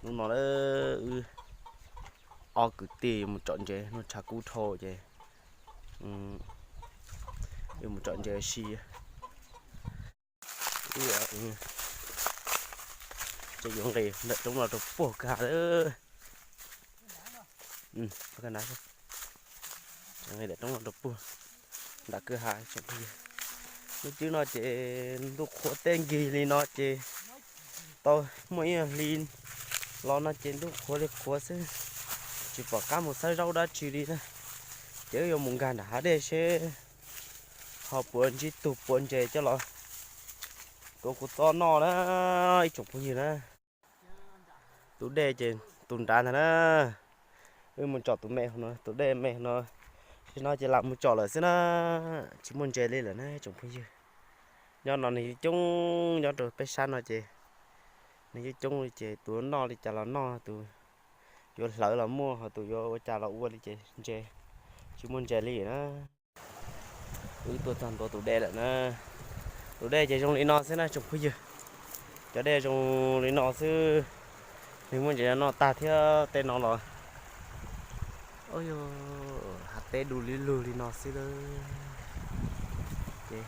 Hnub no wb ob kwv tij mus tsom ntses, hnub tshav kub dhau ces wb mus tsom ntses ua si. Ces yuav nqis ntawm roob no rau puag kag lawm. Nqis ntawm roob no rau puag nram kwj ha. Lub tswb no ces ntuj qhuav teb nkig li no ces tau muaj ib hli los no ces ntuj qhuav li qhuav xwb, tsis pom qab mus xawb zaub dab tsi li na. Ces wb yuav mus nkag nram hav dej seb ho puas ntsib tug puav ntses coj los tuav kuv txob noj na, ib tsoom phooj ywg na. Tus dej ces tus nrad ntag na. Wb mus tsom tus me no, tus dej me no. Sim no ces lam mus tsom lawm xwb na, tsis muaj ntses li lawm na tsoom phooj ywg. Nyob no nws coob coob, nyob rau peb sab no ces nws coob coob li ces tus noj li cas los noj, tus yuav hlawv los muaj, ho tus yuav ua cas los ua li ces ntses, tsis muaj ntses li na. Wb tuaj txog ntua tus dej lawm na. Tus dej ces zoo li no xwb na tsoom phooj ywg. Cov dej zoo li no xwb, nws muaj ntses noj tag thiab tej no los. Ua hav teb du lug li no xwb lawm. Ces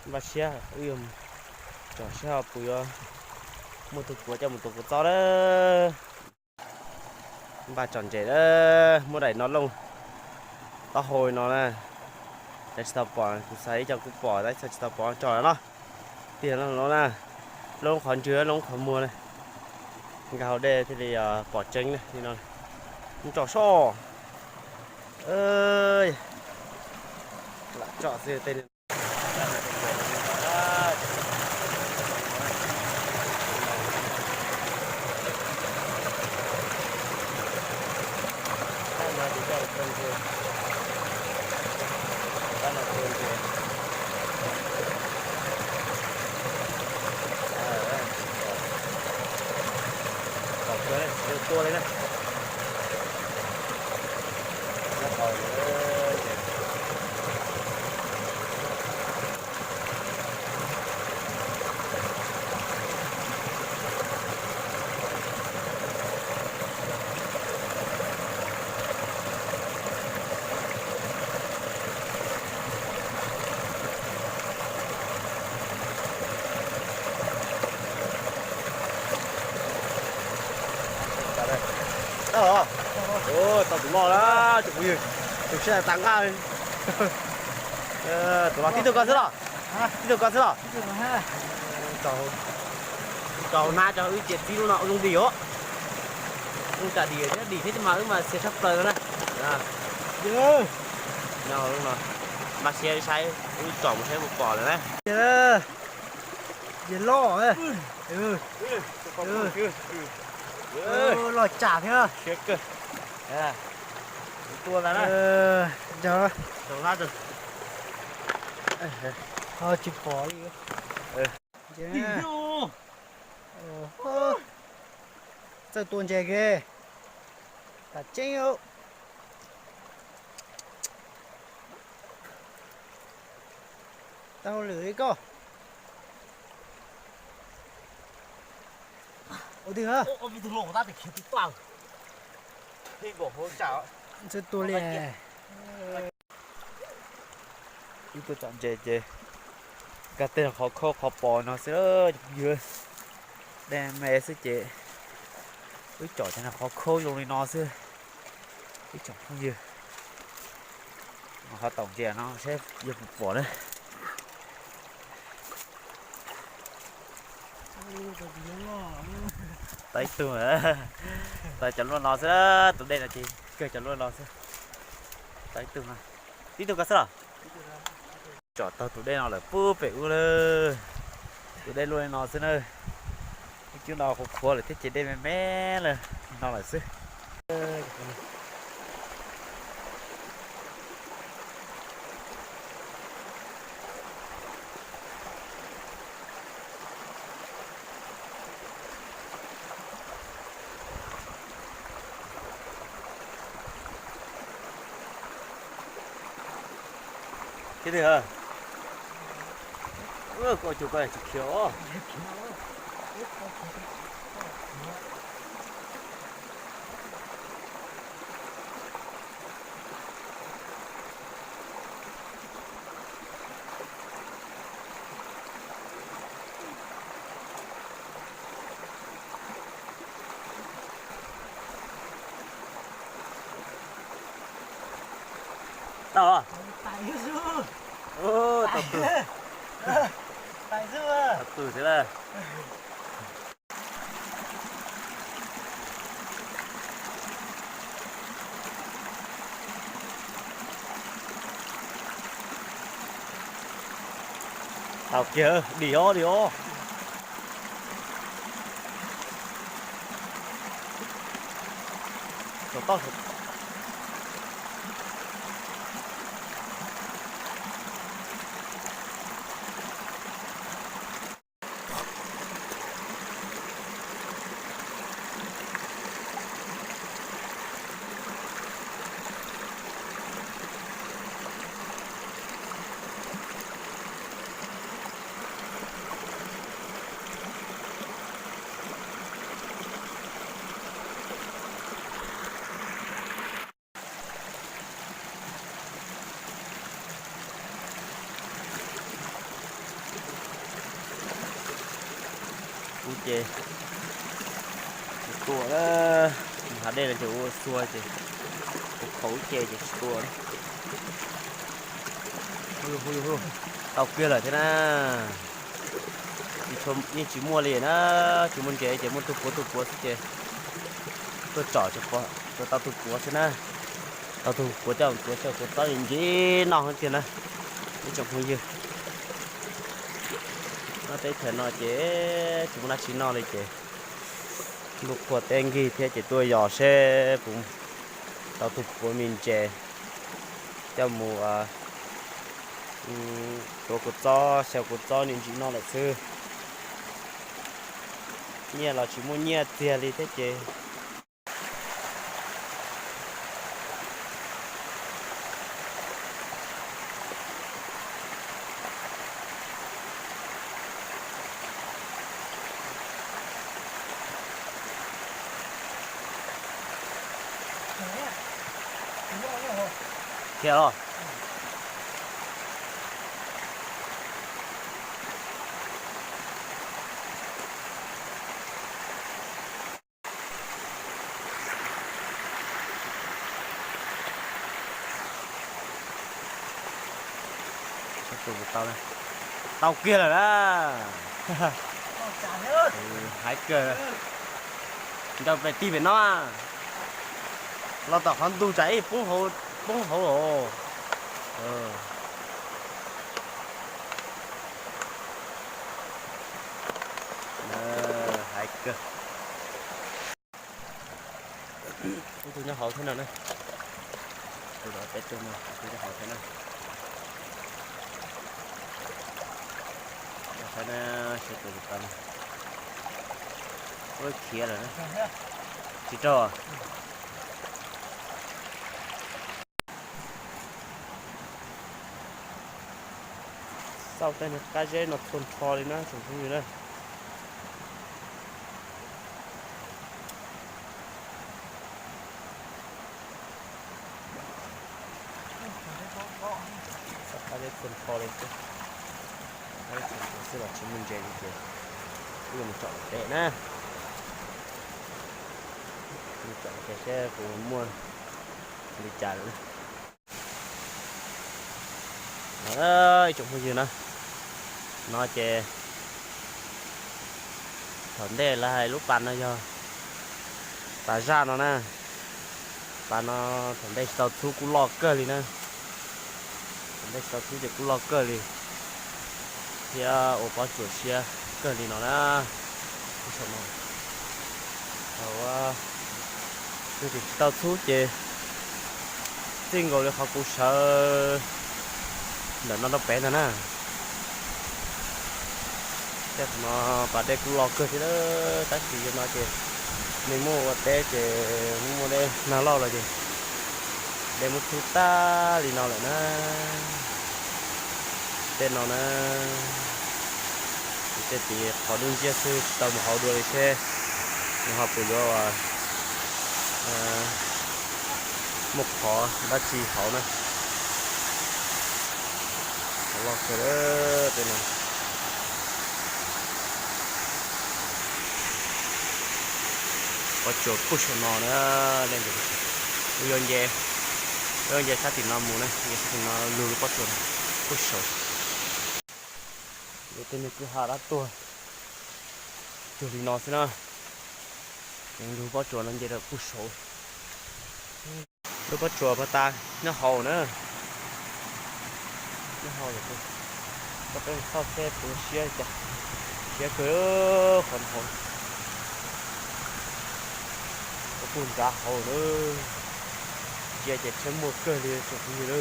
npaj siab wb yuav tsom seb ho puas yuav muaj tug puav coj mus tuav kuv txob lawm. Npaj tsom ntses lawm, muab daim no looj taub hau no na. Cov tsis tau pom, kuv xav ib co kuj pom tab sis tsis tau pom tsom no. Tiag no na, loob qhov ntswg loob qhov muag na. Nkag hauv dej thiaj li pom tseeb na li no. Mus tsom soj. Lam tsom xwb tej. Tua li na. Tau tus loj na, tus phooj ywg, tus siab tag nqaj li. Tus loj tib tug ko xwb los? Tib tug ko xwb los? Tso hauv na, tso wb cia tib lub no ua zoo dim os. Zoo tsam dim thiab, dim thiab mas wb mas xiav tshaj plaws no na. Mas siav saib, wb tsom mus saib puas pom lawm na. Ces loj, loj tsam thiab. Tua ntag na. Ho tsis pom li. Txawj tua ntses ke, tam tseeb. Tau lwm li koj. Ua twg hab? Txawj tua li. Wb tuaj tsom ntses ces nkag tej qhov khaub qhov pos no xwb, yog dej me xwb ces wb tsom cov qhov khaub zoo li no xwb. Ib tsoom phooj ywg, ho taum ntses no saib yog puas pom na. Tau ib tug, tau cov luaj no xwb, tus dej no ces kawg cov luaj no xwb. Tau ib tug no, tib tug ko xwb los? Tsom tau tus dej no lawm puag pem ub lawm. Tus dej luaj li no xwb na. Ib cub no qhuav qhuav lawm thiab ces dej me me lawm no lawm xwb. Ces twg, koj cug koj tsis khiav os. Tau, tau tus, tau tus xwb na. Tau kiag, dim os, dim os. Kuv ces tsis tua na, hav dej no ces ua xua ces, kuv khaus ib ce ces tsis tua na. Tau kiag lawm thiab na. Yeej tsis muaj li na, tsis muaj ntses ces muaj tug puav tug puav xwb ces tuaj tsom tsuas tau tug puav xwb na. Tau tug puav coj puav xyaw puav txob ncig noj heev tiag na ib tsoom phooj ywg. Nyob teb chaws no ces tsis muaj dab tsi noj li ces ntuj qhua teb nkig thiab ces tuaj yos seb puas tau tug puav me ntses coj mus tuav kua txob xyaw kua txob ncig noj lawm xwb. Nyiaj los tsis muaj nyiaj txiag li thiab ces Khiav los. Tau kiag lawm na. Hais kawg, nrau pem tig pem no, los tom qhov ntug tsam ib poob hauv os. Hais kawg. Ib tug nyob hauv thiab no na. Tus peb tug no nyob hauv thiab na. Saib na, saib tus tau no. Ua khiav lawm na. Tsis raug. Xauj tej qab zeb no txhua nrho li na tsoom phooj ywg na. Xauj qab zeb txhua nrho li xwb. Qab zeb txhua nrho xwb los tsis muaj ntses li ces wb yuav mus tsom pem na. Mus tsom pem seb puas muaj li cas lawm na. Ib tsoom phooj ywg na, no ces thaum ntej lawv hais lub pas no yog pas zaj no na. Pas no thaum ntej tsis tau txhub kuj loj kawg li na. Thaum ntej tsis tau txhub ces kuj loj kawg li thiab ua pob tsuas siab kawg li no na. Thaum twg tsis tau txhub ces txij nkaus li qhov kuv sawv ntawm no rau pem ntag na. Tej qhov no pas dej kuj loj kawg thiab, tab sis yog no ces nej muaj ua teb ces muaj dej nag loj los ces dej muab txhub tag li no lawm na. Tej no na, tej tim qhov dub nciab xwb tsis tau mus hauv dua li seb nws ho puas yuav muaj qhov dab tsi hauv na. Qhov loj kawg tej no. Pob tsuas puag saum no na, nej yuav nce Nce sab tim no mus na, nce sab tim no lug lub pob tsuas no puag saud. Tej niag kwj ha dab tuag cuag li no xwb na. Lug pob tsuas no nce rau puag saud. Lub pob tsuas puag ta nyob hauv na. Nyob hauv, koj peb mus xauj seb puas siab li cas. Siab kawg qhov hauv. Puag nrad hauv na. Ntsia ces tshiab muaj kawg li tsoom phooj ywg na.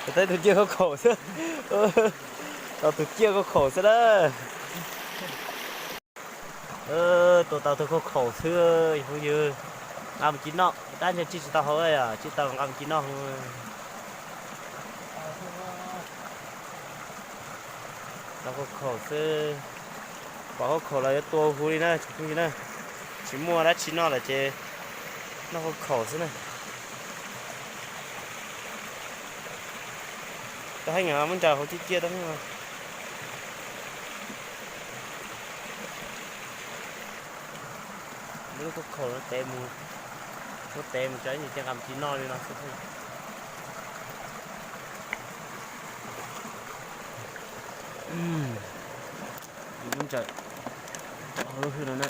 Tau tus ciaj khaub khaum xwb. Tau tus ciaj khaub khaum xwb na. Tua tau tus khaub khaum xwb phooj ywg. Nqa mus ci noj, tab ntshai tsij tsis tau hauv, tsij tau nqa mus ci noj. Noj khaub khaum xwb. Pom khaub khaum los yuav tua huv li na tsoom phooj ywg na. Tsis muaj dab tsi noj lawm ces noj khaub khaum xwb na. Tau heev, muab ntsaws hauv ciaj ciaj tau heev. Muab lub khaub khaum no tev mus, muab tev mus tso ib ntsis ces nqa mus ci noj li no xwb. Muab ntsaws hauv lub hwj no na.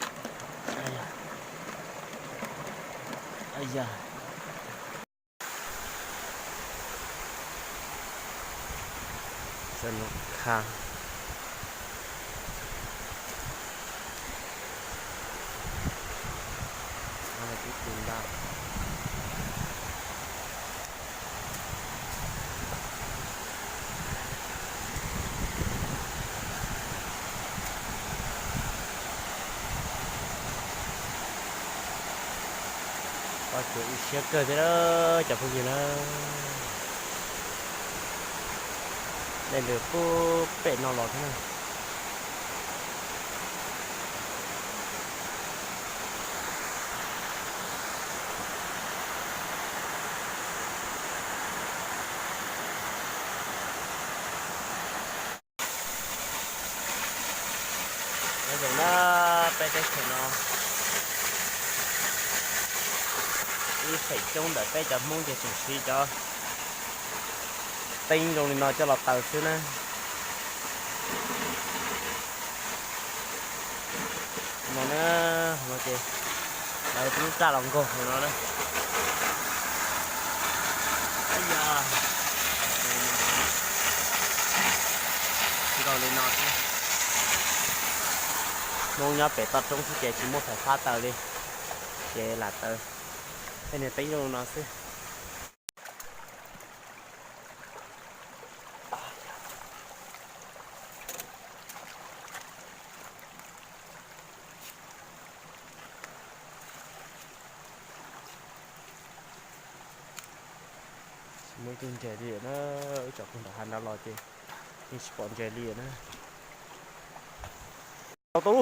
Pob tsuas ib siab kawg thiab cov phooj ywg na. Dej ntws puag pem no los thiab na. Nyob zoo na, peb teb chaws no ib feem coob ntawm peb cov Hmoob ces tseem siv cov teeb zoo li no coj los taws xwb na. No na, no ces lawv lub raj los nkaug hauv no na. Nkaug li no xwb. Hmoob nyob pem toj roob xwb ces tsis muaj fais fab taws li, ces lam taws tej niag teeb zoo no xwb. Tsis muaj ib tug ntses li na, wb tsom puag nram hav nrad los ces yeej tsis pom ntses li na. Tau tau,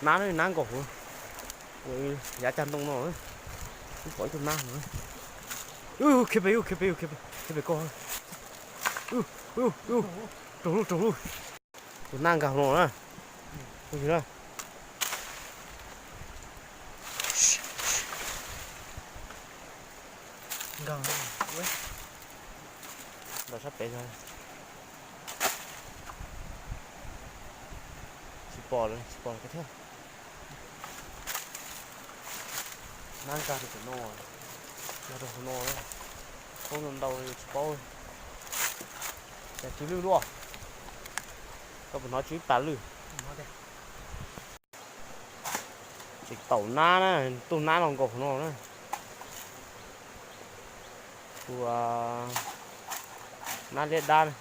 nab, nab nkaus hauv yav cag ntoo no, wb pom ib tug nab. Khiav pem, khiav pem, khiav pem ko. Raug lub, raug lub. Tus nab nkag hauv no na. Nkag ntawm sab pem. Tsis pom lawm, tsis pom lawm thiab. Nab nkag rau tom no, nkag rau hauv no, poob ntau ntau tsis paub. Cas tsw lwj luaj, koj puas hnov tsw ib pas lwj? Tseem taum nab na, tus nab no nkaus hauv no na. Tus nab liab dab na.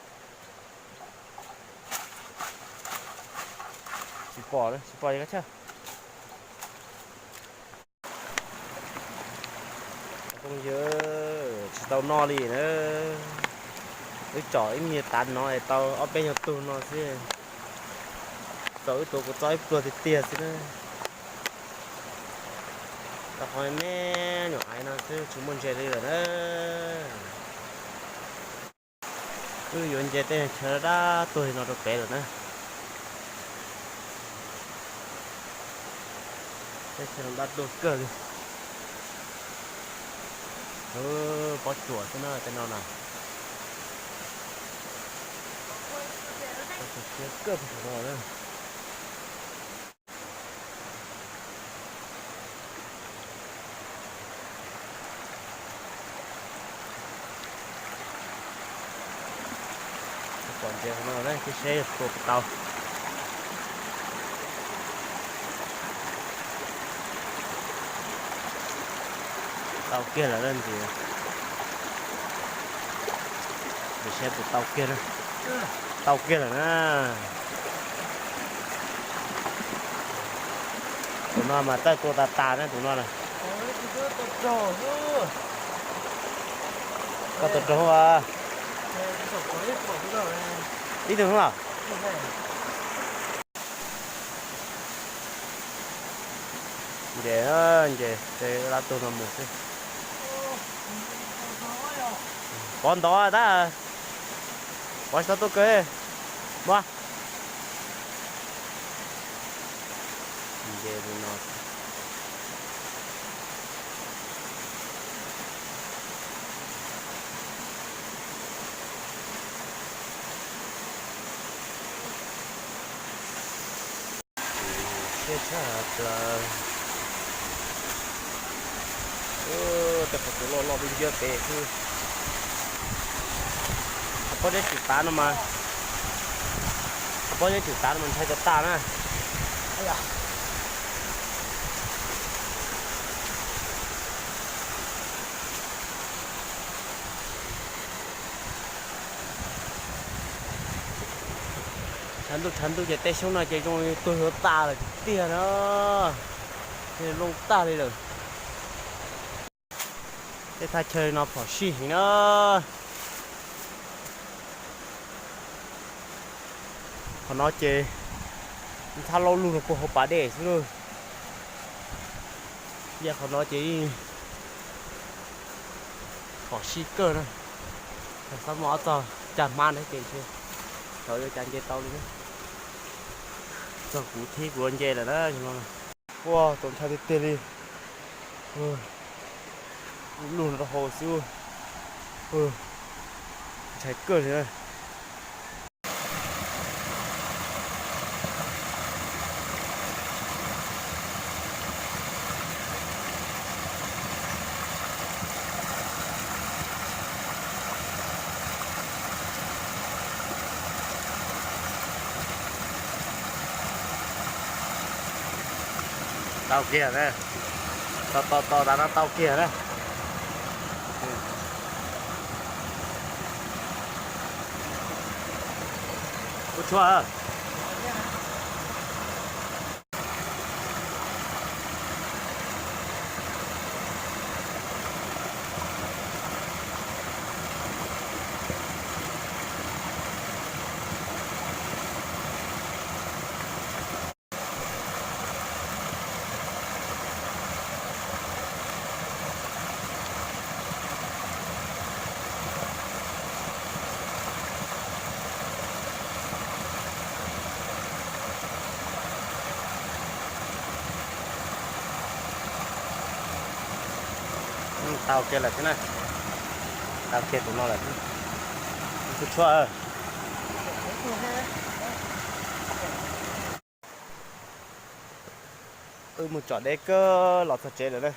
Tsis pom, tsis pom li kab chaj. Phooj ywg, tsis tau noj li na. Wb tsom ib me nyuag tav no es tau ob peb nyuag tug no xwb. Txaus wb tuav kuv txob ib pluag tiag tiag xwb na. Tau qhov me nyuam aiv no xwb tsis muaj ntses li lawm na. Wb yuav nce tej chaw dab tuag li no rau pem lawm na. Tej chaw no dab tuag kawg li. Pob tsuas xwb na tej no na. Pob tsuas siab kawg puag saum no na. Pom ntses no na, cia seb tua puas tau. Tau kiag lawm ntxiv. Cia seb puas tau kiag na. Tau kiag lawm na. Tus no mas tawj tua tas tas na tus no na. Koj tua raug as. Ib tug los. Nce, nce tej dab tuag no mus xwb. Pov ntov tab, pov tsis tau tuaj kawg. Muab. Nce li no. Siab tshaj plaws. Tej qhov tsuas loj loj dub nciab pem xwb. Qhov pob zeb tswm tav no mas, qhov pob zeb tswm tav no mas ntshai tas tas na. Tshav ntuj tshav ntuj ces tej xyoob no ces zoo tuag yuav tas lawm tiag tiag na. Ces loj tag li lawm. Tej thaj chaw no phom sij heev na. Qhov no ces ntxhab laub lug rau puag hauv pas dej xwb lauj. Yog qhov no ces yeej phom sij kawg na. Xav muaj ob txog cag hmab na ces ntshe xyov yuav cas nce tau li na. Txog kuv thib kuv nce lawm na. Ua txaus ntshai tiag tiag li. Lub lug no rau hauv xwb. Ntshai kawg li na. Tau kiag na. Tau tau tau tas no tau kiag na. Ua tshuaj. Tau kiag lawm thiab na. Tau kiag tus no lawm. Tus tshuaj. Wb mus tsom deb kawg los txog tsev lawm na.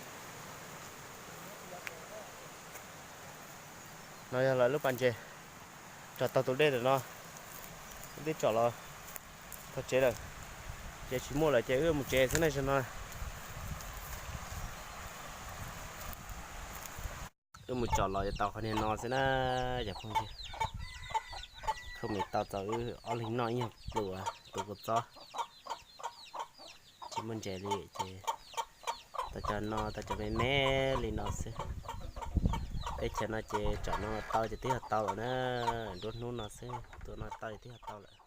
No yog lawv lub pas ntses, tsom tau tus dej ntawm no, wb twb tsom los txog tsev lawm. Ces tsis muaj lawm ces wb mus tsev xwb na zaum no. Wb mus tsom los yuav tau qhov niag no xwb na, cov phooj ywg. Khoom me tau txaus wb ob leeg noj ib nyuag pluas tus kua txob. Tsis muaj ntses li ces tau cov no tau cov me me li no xwb. Teb chaws no ces tsom no tau ces twb yog tau lawm na, nruab hnub no xwb tua no tau ces twb yog tau lawm.